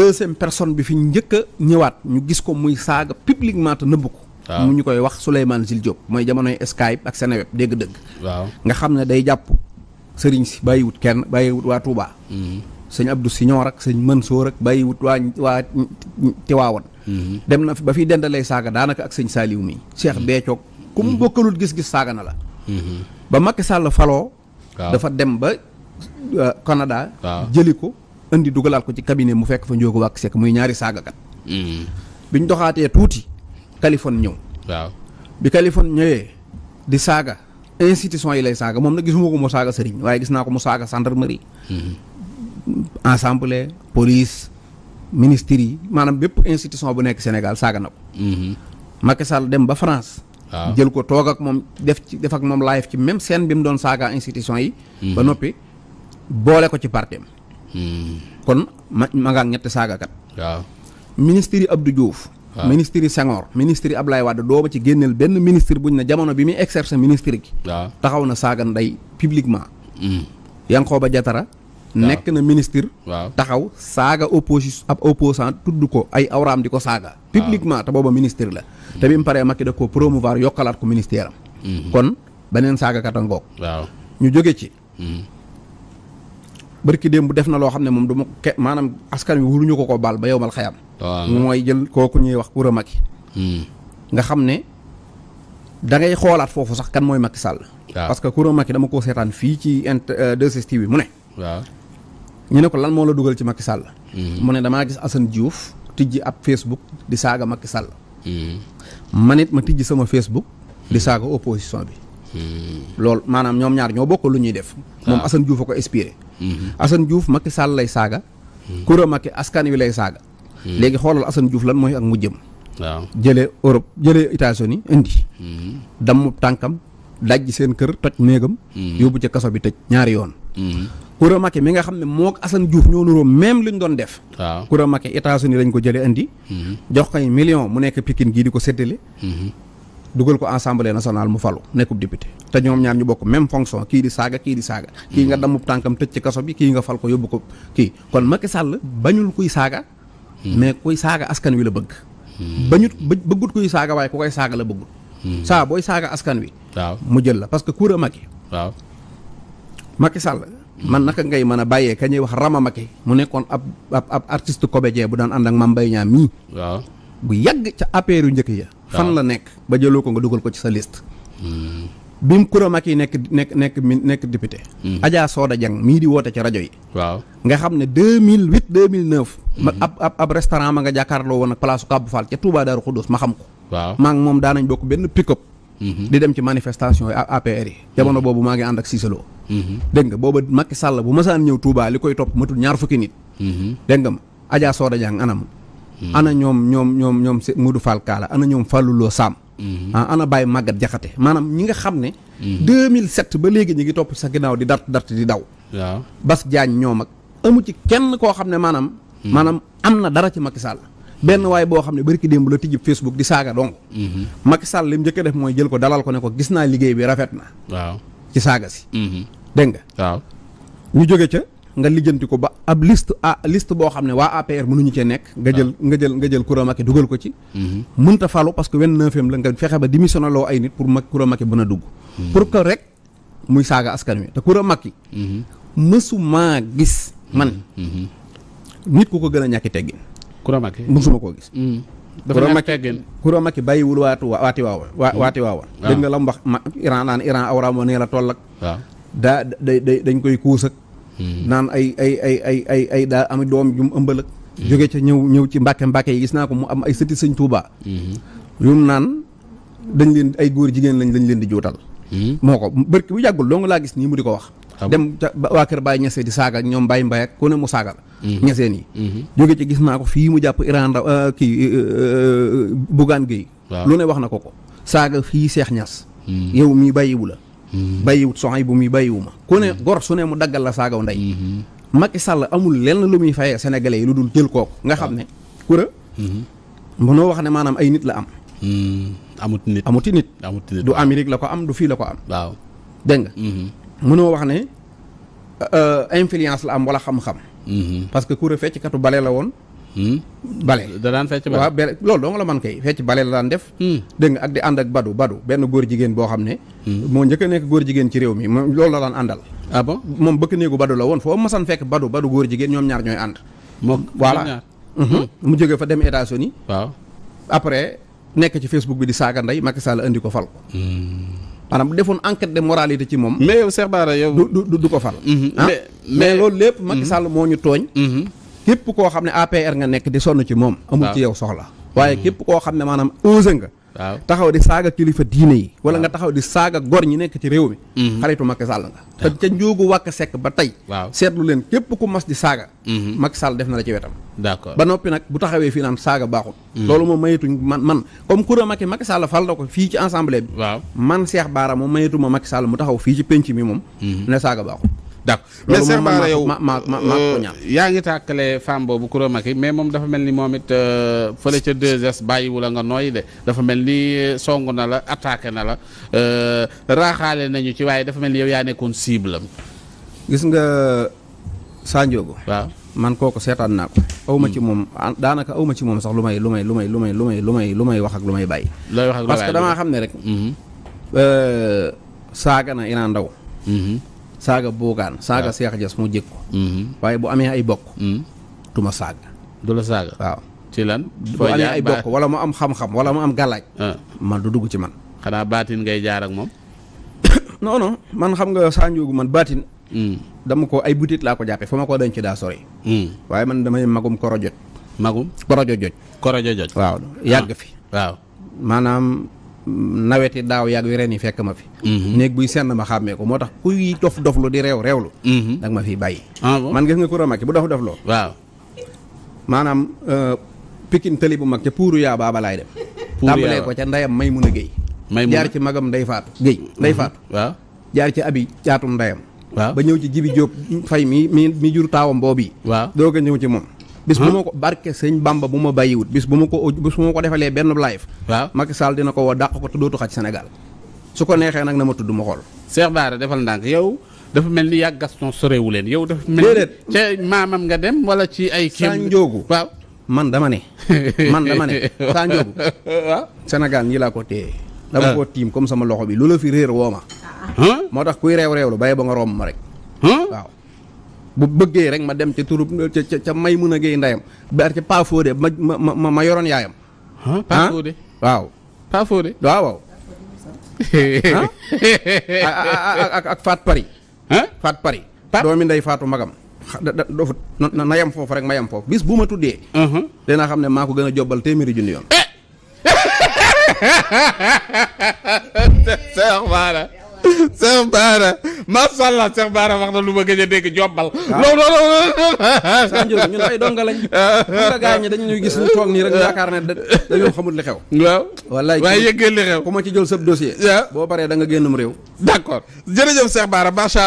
deuxième personne bi fi njëkk a ñëwaat ñu gis ko muy saaga publiquement te nëbb ko. waaw mu ñu koy wax Souleymane Jules Diop mooy jamonoy Skype ak Seneweb dégg-dëgg. waaw nga xam ne day jàpp sëriñ si bàyyiwut kenn bàyyiwut waa Touba. sëñ Abdou Siñoor ak sëñ Mansoor ak bàyyiwut waa Tiwaawan. dem na ba fi dendalee saaga daanaka ak sëñ Saliou mi. Cheikh Béthio ku mu bokkalul gis-gis saaga na la. ba Macky Sall faloo. dafa dem ba Canada. jëli ko indi dugalaat ko ci cabinet mu fekk fa njóogu wàkk sekk muy ñaari saagakat. biñ doxaatee tuuti Californie ñëw. waaw bi Californie ñëwee di saaga institution yi lay saaga moom nag gisuma ko mu saaga sëriñ waaye gis naa ko mu saaga gendarmerie. assemblée police ministère yi maanaam bépp institution bu nekk Sénégal saaga na ko. Macky Sall dem ba France. jël ko toog ak moom def ak moom live ci même scène bi mu doon saaga institution yi. ba noppi boole ko ci partem kon ma nga ñetti saagakat. waaw ministre yi Abdou Diouf. waaw ministre yi Senghor ministre yi Ablaye Wade doo ba ci génneel benn ministre buñ ne jamono bi muy exercer ministre gi. waaw taxaw na saaga ndey publiquement. Yankhoba Diattara. nekk na ministre. taxaw saaga opposition ab opposant tudd ko ay awraam di ko saaga. publiquement te booba ministre la. te bi mu paree Macky da ko promouvoir yokkalaat ko ministère am. kon beneen saagakat a ngoog. waaw ñu jóge ci. barki démb def na loo xam ne moom du ma maanaam askan wi wuruñu ko baal ba yowmal xayam. mooy jël kooku ñuy wax Coura Macky. nga xam ne da ngay xoolaat foofu sax kan mooy Macky Sall. parce que Coura Macky dama koo seetaan fii ci 2STV mu ne. waaw ñu ne ko lan moo la dugal ci Macky Sall. mu ne damaa gis Assane Diouf tijji ab Facebook di saaga Macky Sall. man it ma tijji sama Facebook di saaga opposition bi. loolu maanaam ñoom ñaar ñoo bokk lu ñuy def. moom Assane Diouf a ko inspiré. Assane Diouf Macky Sall lay saaga. Coura Macky askan wi lay saaga. léegi xoolal Assane Diouf lan mooy ak mujjëm. waaw jëlee Europe jëlee États-Unis indi. damm tànkam dajji seen kër toj néegam. yóbbu ca kaso bi tëj ñaari yoon. Coura Macky mi nga xam ne moo Assane Diouf ñoo nuroo même luñ doon def. waaw Coura Macky États-Unis lañ ko jëlee indi. jox koy million mu nekk Pikine gii di ko séddale. dugal ko assemblée nationale mu falu nekkub député te ñoom ñaar ñu bokk même fonction kii di saaga kii di saaga. kii nga dammub tànkam tëj ci kaso bi kii nga fal ko yóbbu ko kii kon Macky Sall bañul kuy saaga. mais kuy saaga askan wi la bëgg. bëggut kuy saaga waaye ku koy saaga la bëggut. saa booy saaga askan wi. waaw mu jël la parce que Coura Macky. waaw Macky Sall. man naka ngay mën a bàyyee ka ñuy wax Rama Macky mu nekkoon ab artiste comédien bu daan ànd ak Mame Mbaye Niang mii. waaw bu yàgg ca APR yu njëkk ya. fan la nekk ba jëloo ko nga dugal ko ci sa liste. bi mu Coura Macky nekk député. Adja Soda Dieng mii di woote ci rajo yi. waaw nga xam ne 2008 2009. ab restaurant ma nga jàkkaarloo woon ak place Kabou Fall ca Touba Darou Khoudoss ma xam ko. waaw maa ngi moom daanañ bokk benn pick-up. di dem ci manifestation yi APR yi. jamono boobu maa ngi ànd ak Cissé Lo. dégg nga booba Macky Sall bu masaan ñëw Touba li koy topp matul ñaar fukki nit. dégg nga ma Adja Soda Dieng anam. ana ñoom Modou Fall Kaala ana ñoom Fallou Lo Sam. ana Baye Maguette Diakhaté maanaam ñi nga xam ne. 2007 ba léegi ñu ngi topp sa ginnaaw di dart di daw. waaw Bas Diagne ñoom ak amu ci kenn koo xam ne maanaam am na dara ci Macky Sall. benn waay boo xam ne bari ki démb la tijji Facebook di saaga donc. Macky Sall li mu njëkk a def mooy jël ko dalal ko ne ko gis naa liggéey bi rafet na. waaw ci saaga si. dégg nga. waaw ñu jóge ca. nga lijjanti ko ba ab liste boo xam ne waa APR mënuñu cee nekk. nga jël Coura Macky dugal ko ci. mënta falu parce que 29e la nga fexe ba démissionné loo ay nit pour Coura Macky mën a dugg. pour que rek muy saaga askan wi te Coura Macky. mësuma gis man. nit ku ko gën a ñàkki teggin. Coura Macky mësuma koo gis. dafa ñàkk teggin Coura Macky bàyyiwul waati waawa. dégg nga la mu wax Iran naan Iran awra moo nee la toll ak. waaw dañ koy kuus ak. naan ay daa am doom ju mu ëmbal ak. jóge ca ñëw ci mbàkke yi gis naa ko mu am ay sëti sëñ Touba. yum naan dañ leen ay góor jigéen lañ leen di juutal. moo ko bërki bu yàggul doo nga laa gis nii mu di ko wax. dem ca waa kër Baye Ñasee di saaga ak ñoom Baye Mbaye ak ku ne mu saaga la. Ñaseen yi. jóge ca gis naa ko fii mu jàpp Iran Bougane Gueye. lu ne wax na ko saaga fii Cheikh Niass. yow mii bàyyiwu la. bàyyiwut soxay bu muy bàyyiwu ma ku ne gor su ne mu daggal la saagaw ndey. Macky Sall amul lenn lu muy fayee sénégalais yi lu dul jël kooku nga xam ne Coura mënoo wax ne maanaam ay nit la am. amuti nit du Amérique la ko am du fii la ko am. waaw dégg nga. mënoo wax ne influence la am wala xam-xam. parce que Coura feccikatu bale la woon. bale da daan fecc bale. waaw loolu doo nga la man kay fecc bale la daan def. dégg nga ak di ànd ak badu benn góor jigéen boo xam ne. moo njëkk a nekk góor jigéen ci réew mi moom loolu la daan àndal. ah bon moom bëkk néegu badu la woon foo masan fekk badu góor jigéen ñoom ñaar ñooy ànd. voilà mu jóge fa dem États-Unis. waaw après nekk ci Facebook bi di saaga ndey Macky Sall andi ko fal ko. maanaam bu defoon enquête de moralité ci moom. mais yow Cheikh Bara yow. du ko fal. mais loolu lépp Macky Sall moo ñu tooñ. képp koo xam ne APR nga nekk di sonn ci moom. amul ci yow soxla. waaye képp koo xam ne maanaam osé nga. waaw taxaw di saaga kilifa diine yi. wala nga taxaw di saaga gor ñi nekk ci réew mi. xaritu Macky Sall nga. te ca njóogu wàkk sekk ba tey. waaw seetlu leen képp ku mas di saaga. Macky Sall def na la ci wetam. d'accord ba noppi nag bu taxawee fii naan saaga baaxul. loolu moom mayetuñ man comme kuréel Macky Sall fal na ko fii ci assemblée bi. waaw man Cheikh Bara moom mayetuma Macky Sall mu taxaw fii ci penc mi moom. ne saaga baaxul. d'accord mais Cheikh Bara yow ma ko ñaan. yaa ngi tàkkale femme boobu kuréel Macky mais moom dafa mel ni moom it fële ca 2S bàyyiwu la nga nooy de dafa mel ni song na la attaqué na la raaxaale nañu ci waaye dafa mel ni yow yaa nekkoon cible am. gis nga Sanjoogu. waaw man kooku seetaan naa ko. awma ci moom daanaka awma ci moom sax lu may wax ak lu may bàyyi. looy wax ak parce que damaa xam ne rek. saaga na Iran Ndaw. saaga Bougane saaga Cheikh Dias mu jëkk ko. waaye bu amee ay bokk. du ma saaga. du la saaga. waaw ci lan. bu amee ay bokk wala mu am xam-xam wala mu am gàllaaj. man du dugg ci man. xanaa baatin ngay jaar ak moom. non non man xam nga Sanjoogu man baatin. dama ko ay butit laa ko jàppe fa ma ko denc daa sori. waaye man damay magum korojoj. magum korojoj. korojoj. waaw yàgg fi. waaw maanaam naweti daaw yàgg wi ren yi fekk ma fi. néeg buy senn ma xàmmee ko moo tax kuy dof-doflu di reewlu. danga ma fi bàyyi. man gis nga Coura Macky bu dof-dofloo. waaw maanaam Pikine tëli bu mag ca puuru yaa baaba laay dem. tàmbalee ko ca ndeyam Maymuna Géey. jaar ci magam Ndey Faatu Géey Ndey Faatu. waaw jaar ci abi caatum ndeyam. waaw ba ñëw ci Jibi Jóob Fay mi jur taawam boobu yi. waaw doog a ñëw ci moom. bis bu ma ko barke sëñ Bamba bu ma bàyyiwut bis bu ma ko defalee benn live. waaw Macky Sall dina ko woo dàq ko te dootu xaj Sénégal su ko neexee nag na ma tudd ma xool. Cheikh Bara defal ndànk yow dafa mel ni yàgg Gaston sorewu leen yow dafa mel ni ca maamam nga dem wala ci ay kii Sanjoogu waaw man dama ne Sanjoogu waaw Sénégal ñi laa ko téye dama koo tiim comme sama loxo bi lu la fi réer woo ma moo tax kuy réew lu bàyyi ba nga romb ma rek waaw bu bëggee rek ma dem ca turub ca may mun a géey ndeyam bar ca Pa Fodé ma yoroon yaayam Pa Fodé waaw Pa Fodé waaw ak Faat Paris Faat Paris doomi ndey Faatu magam dofut na yem foofu rek ma yem foofu bis bu ma tuddee dinaa xam ne maa ko gën a jobbal téeméeri junni yoon Cheikh Bara masha Allah Cheikh Bara wax na lu ma gëj a dégg jobbal loolu Sanjoogu ñun ay donga lañ xam nga gaañ ñi dañu ñuy gis ñu toog nii rek yaakaar ne dañoo xamul li xew waaw wallaay waaye yëggee li xew ku ma ci jël sab dossier boo paree da nga génnum réew d'accord jërëjëf Cheikh Bara masha